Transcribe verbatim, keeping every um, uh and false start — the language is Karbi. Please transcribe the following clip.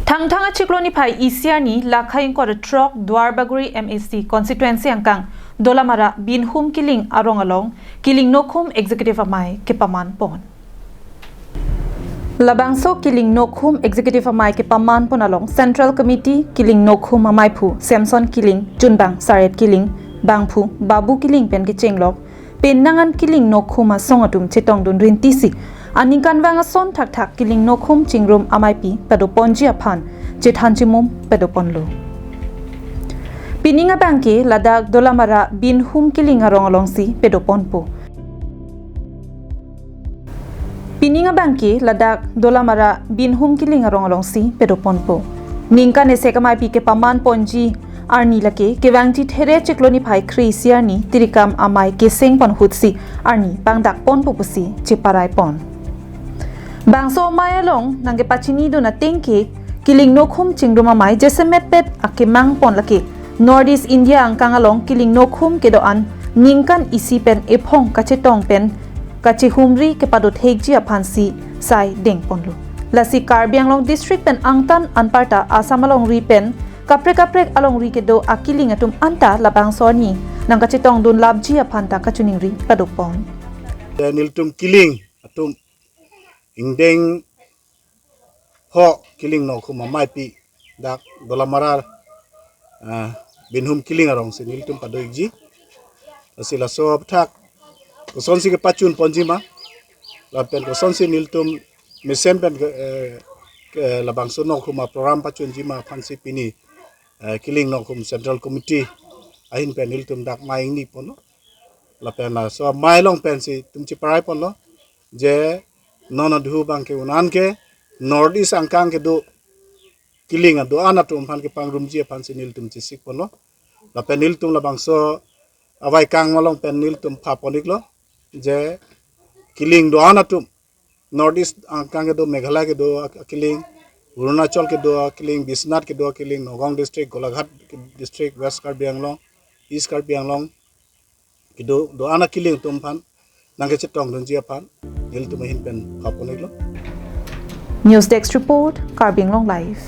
Thangthang achiklo niphai isi arni, Lakha ingkoi ra throk Duarbagori M A C constituency angkang Dolamara Binhum Kiling arong along Kiling Nokhum Executive Amei kepaman pon. Labangso Kiling Nokhum Executive Amei kepaman pon along Central Committee Kiling Nokhum Ameiphu Samson Kiling, Chunbang Saret Kiling, Bangphu Babu Kiling pen kechenglok, penang an Kiling Nokhum asong atum chetongdun rintisi aningkanvang ason thakthak Kiling Nokhum chingrum ameipi padoponji aphan chethan chimum padoponlo. Pining abangke ladak Dolamara Binhum Kiling arong alongsi padoponpo. Pining abangke ladak Dolamara Binhum Kiling arong alongsi padoponpo. Ningkan esek ameipi kepaman ponji arni lake kevangji There chiklo niphai kre-isi arni tirikam amei keseng pon ahutsi arni pangdak ponpo pusi cheparai pon. Bangso amei along nangkepachinidun ateng ke Kiling Nokhum chingrum amei jasemet pet akemang pon lake North East India angkang along Kiling Nokhum kedo-an ningkan isi pen ephong kachetong pen kachehumri kepadothekji aphansi sai dengponlo. Lasi Karbi Anglong district pen angtan anparta Assam alongri pen kaprek kaprek alongri kedo akiling atum anta labangso arni nangkachetongdun lapji aphanta kachiningri padopon. Nelitum Kiling atum ingdeng pho Kiling Nokhum ameipi dak Dolamara, ah, Binhum Kiling arongsi nelitum pado-ikji. Lasi laso aphuthak kosonsi kepachun ponji ma, lapen kosonsi nelitum mesen pen ke, eh, ke labangso Nokhum aprogram pachunji ma aphansi pini, eh, Kiling Nokhum Central Committee ahin pen nelitum dak amei ingni ponlo. Lapen laso amei along pensi itum cheparai ponlo je non adhu abangke un-an ke North East angkang kedo Kiling do-an atum aphan kepangrumji aphansi nelitum chesik ponlo. Lapen nelitum labangso aveikang along pen nelitum pha pon-iklo je Kiling do-an atum North East angkang kedo, Meghalaya kedo akiling, Arunachal kedo akiling, Biswanath kedo akiling, Nagaon district, Golaghat district, West Karbi Anglong, East Karbi Anglong kedo do-an akiling atum aphan nangkachetongdunji aphan nelitum ahin pen pha pon-iklo. News Desk Report, Karbi Anglong Live.